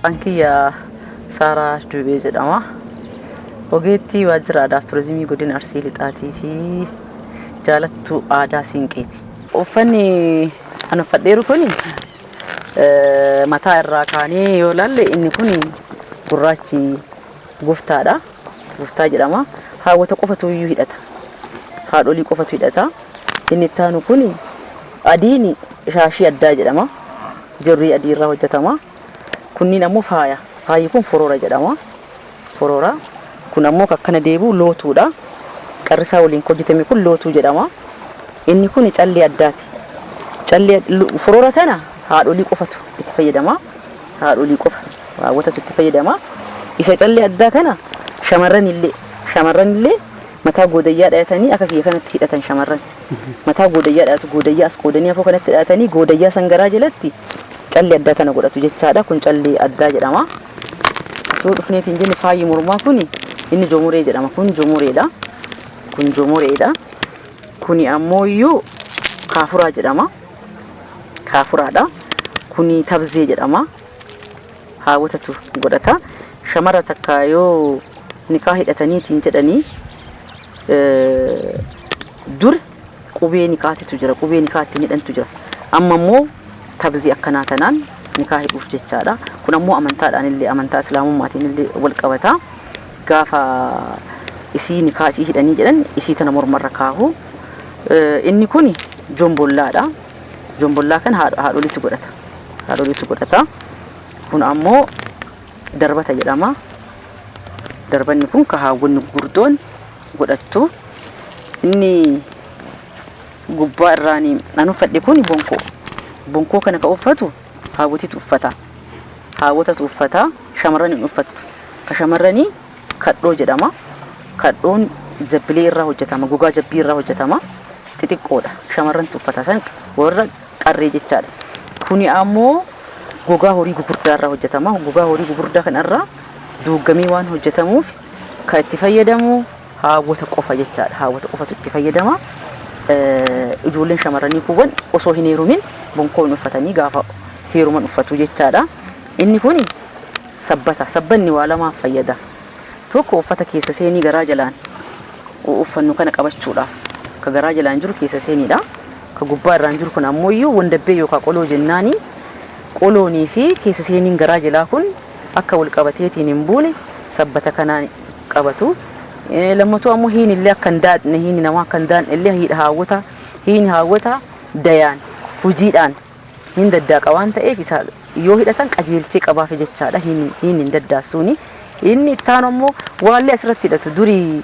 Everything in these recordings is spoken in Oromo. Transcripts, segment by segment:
Maqaan kiyya Saaraa Duubee jedhama. Ogeettii Waajjira Aadaaf Turizimii Godina Arsii Lixaatii fi jaalattuu aadaa Siinqeeti. Uffanni an uffadheeru kun mataa irraa kaanee yoo ilaalle inni kun gurraachi guftaadha. Guftaa jedhama. Haawwata qofatu iyyuu hidhata. Haadholii qofatu hidhata. Inni itti aanu kun adiin shaashii addaa jedhama. Jirrii adii irraa hojjetama. Kunniin ammoo faaya. Faayi kun forora jedhama. Forora. Kun ammoo akkana deebi'u lootuudha. Qarrisaa waliin hojjetame kun lootuu jedhama. Inni kun callee addaati. Callee forora kana haadholii qofatu itti fayyadama. Haadholii qofa raawwatatu itti fayyadama. Isa callee addaa kana shamarran illee shamarran illee mataa goodayyaa dhayatanii akka kiyya kanatti hidhatan shamarran. Mataa goodayyaa dhayatu, goodayyaa as qoodanii afoo kanatti dhayatanii goodayyaa san garaa jalatti callee addaa tana godhatu jechaadha. Kun callee addaa jedhama. Asoo dhufneetiin jenne faayi mormaa kun inni jomoree jedhama. Kun jomoreedha. Kun jomoreedha. Kuni ammoo iyyuu kaafuraa jedhama. Kaafuraadha. Kuni tabzee jedhama. Haawwatatu godhata. Shamara takka yoo nikaa hidhataniitiin jedhanii dur qubee nikaatitu jira. Qubee nikaa ittiin hidhantu jira. Amma immoo tabzii akkanaa tanaan nikaa hidhuuf jechaadha. Kun ammoo amantaadhaan illee amantaa islaamummaatiin illee wal qabata. Gaafa isii nikaa isii hidhanii jedhan isii tana mormarra kaahu. Inni kun jombollaadha. Jombollaa kana haadholiitu godhata. Haadholiitu godhata. Kun ammoo darbata jedhama. Darbanni kun ka haawwonni gurguddoon godhattu. Inni gubbaa irraan an uffadhe kun bonkoo. Bonkoo kana ka uffatu haawwotitu uffata. Haawwotatu uffata. Shamarran hin uffattu. Ka shamarranii kadhoo jedhama. Kadhoon jabbilee irraa hojjetama. Gogaa jabbii irraa hojjetama. Xixiqqoodha. Shamarrantu uffata san warra qarree jechaadha. Kuni ammoo gogaa horii gugurdaa irraa hojjetama. Gogaa horii gugurdaa kanarraa duugamee waan hojjetamuuf kan itti fayyadamu haawwota qofa jechaadha. Haawwota qofatu itti fayyadama. Ijoolleen shamarranii kuuwwan osoo hin heerumin bonkoo hin uffatanii gaafa heeruman uffatu jechaadha. Inni kun sabbata. Sabbanni waa lamaaf fayyada. Tokko uffata keessa seenii garaa jalaan uffannu kana qabachuudhaaf. Ka garaa jalaan jiru keessa seeniidha. Ka gubbaa irraan jiru kun ammoo iyyuu wandabbee yookaan qoloo jennaani. Qoloonii fi keessa seeniin garaa jalaa kun akka wal qabateetiin hin buune sabbata kanaan qabatu. Lammatuu ammoo hiin illee akka hin daadne, hiini namaa akka hin daadne illee hiidha haawwata, hiini haawwata dayaan hojiidhaan hin daddaaqa waan ta'eef isa yoo hidhatan qajeelchee qabaafi jechaadha. Hiin hin daddaassuuni. Inni itti aanu ammoo waallee asirratti hidhatu. Durii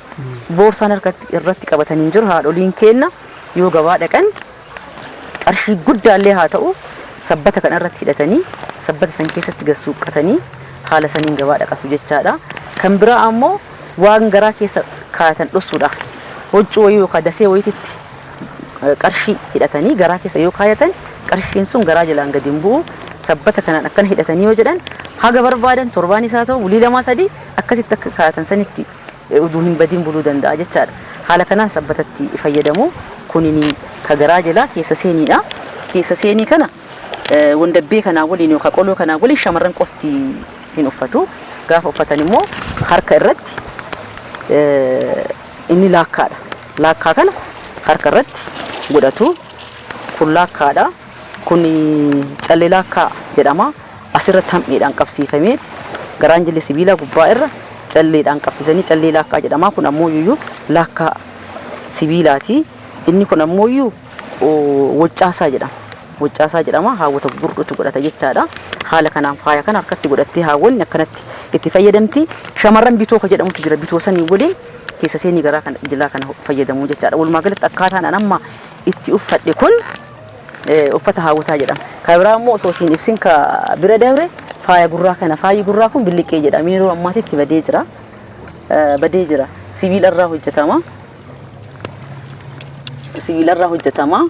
boorsaan harkatti irratti qabatanii hin jiru. Haadholiin keenna yoo gabaa dhaqan qarshii guddaallee haa ta'u sabbata kana irratti hidhatanii sabbata san keessatti gad suuqqatanii haala saniin gabaa dhaqatu jechaadha. Kan biraa ammoo waan garaa keessa kaayatan dhossuudhaaf huccuu wayii yookaan dasee wayiititti qarshii hidhatanii garaa keessa yoo kaayatan qarshiin sun garaa jalaan gadi hin bu'u. Sabbata kanaan akkana hidhatanii yoo jedhan haga barbaadan torbaan isaa ta'u bulii lamaa sadii akkasitti akka kaayatan sanitti uduu hin badiin buluu danda'a jechaadha. Haala kanaan sabbatatti fayyadamu. Kunin ka garaa jalaa keessa seeniidha. Keessa seenii kana wandabbee kanaa waliin yookaan qoloo kanaa waliin shamarran qofti hin uffatu. Gaafa uffatan immoo harka irratti inni laakkaadha. Laakkaa kana harka irratti godhatu. Kun laakkaadha. Kun callee laakkaa jedhama. Asirratti hammeedhaan qabsiifameeti garaan jalli sibiilaa gubbaa irra calleedhaan qabsiisanii callee laakkaa jedhama. Kun ammoo iyyuu laakkaa sibiilaati. Inni kun ammoo iyyuu waccaasaa jedhama. Waccaasaa jedhama. Haawwota gurguddotu godhata jechaadha. Haala kanaan faaya kana harkatti godhattee haawwanni akkanatti itti fayyadamti. Shamarran bitoo ka jedhamutu jira. Bitoo sanii waliin keessa seenii garaa kana jalaa kana fayyadamuu jechaadha. Walumaa galatti akkaataan an amma itti uffadhe kun uffata haawwataa jedhama. Ka biraa immoo osoo siin ibsin ka bira dabre faaya gurraa kana. Faayi gurraa kun billiqqee jedhama. Yeroo ammaatitti badee jira. Badee jira. Sibiila irraa hojjetama. Sibiila irraa hojjetama.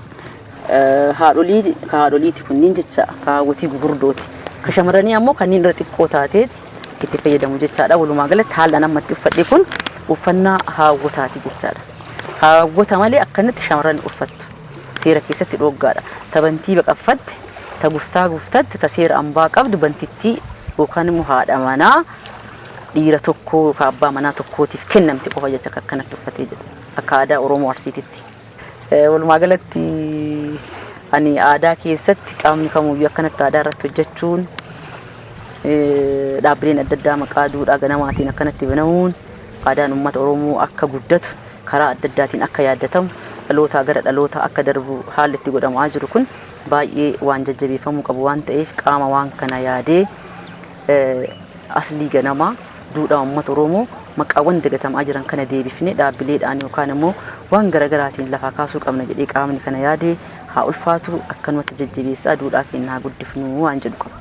Haadholii ka haadholiiti kunniin jecha ka haawwatii gugurdooti. Ka shamarranii ammoo kanneen irra xiqqoo taateeti itti fayyadamu jechaadha. Walumaa galatti haalli an amma itti uffadhe kun uffannaa haawwataati jechaadha. Haawwata malee akkanatti shamarran uffattu. Seera keessatti dhooggaadha. Ta bantii baqaffatte, ta guftaa guftatte, ta seera ambaa qabdu bantittii yookaan immoo haadha manaa dhiira tokkoo yookaan abbaa manaa tokkootiif kennamte qofa jecha akka akkanatti uffatee jedhu akka aadaa Oromoo Arsiititti. Walumaa galatti ani aadaa keessatti qaamni kamuyyuu akkanatti aadaa irratti hojjechuun, dhaabbileen adda addaa maqaa duudhaa ganamaatiin akkanatti banamuun, aadaan uummata Oromoo akka guddatu, karaa adda addaatiin akka yaaddatamu, dhalootaa gara dhalootaa akka darbu haalli itti godhamaa jiru kun baay'ee waan jajjabeeffamuu qabu waan ta'eef, qaama waan kana yaadee aslii ganamaa duudhaa uummata Oromoo maqaawwan dagatamaa jiran kana deebifnee dhaabbileedhaan yookaan immoo waan garaagaraatiin lafaa kaasuu qabna jedhee qaamni kana yaadee haa ulfaatu, akkanumatti jajjabeessaa duudhaa keenya haa guddifnu waan jedhu qaba.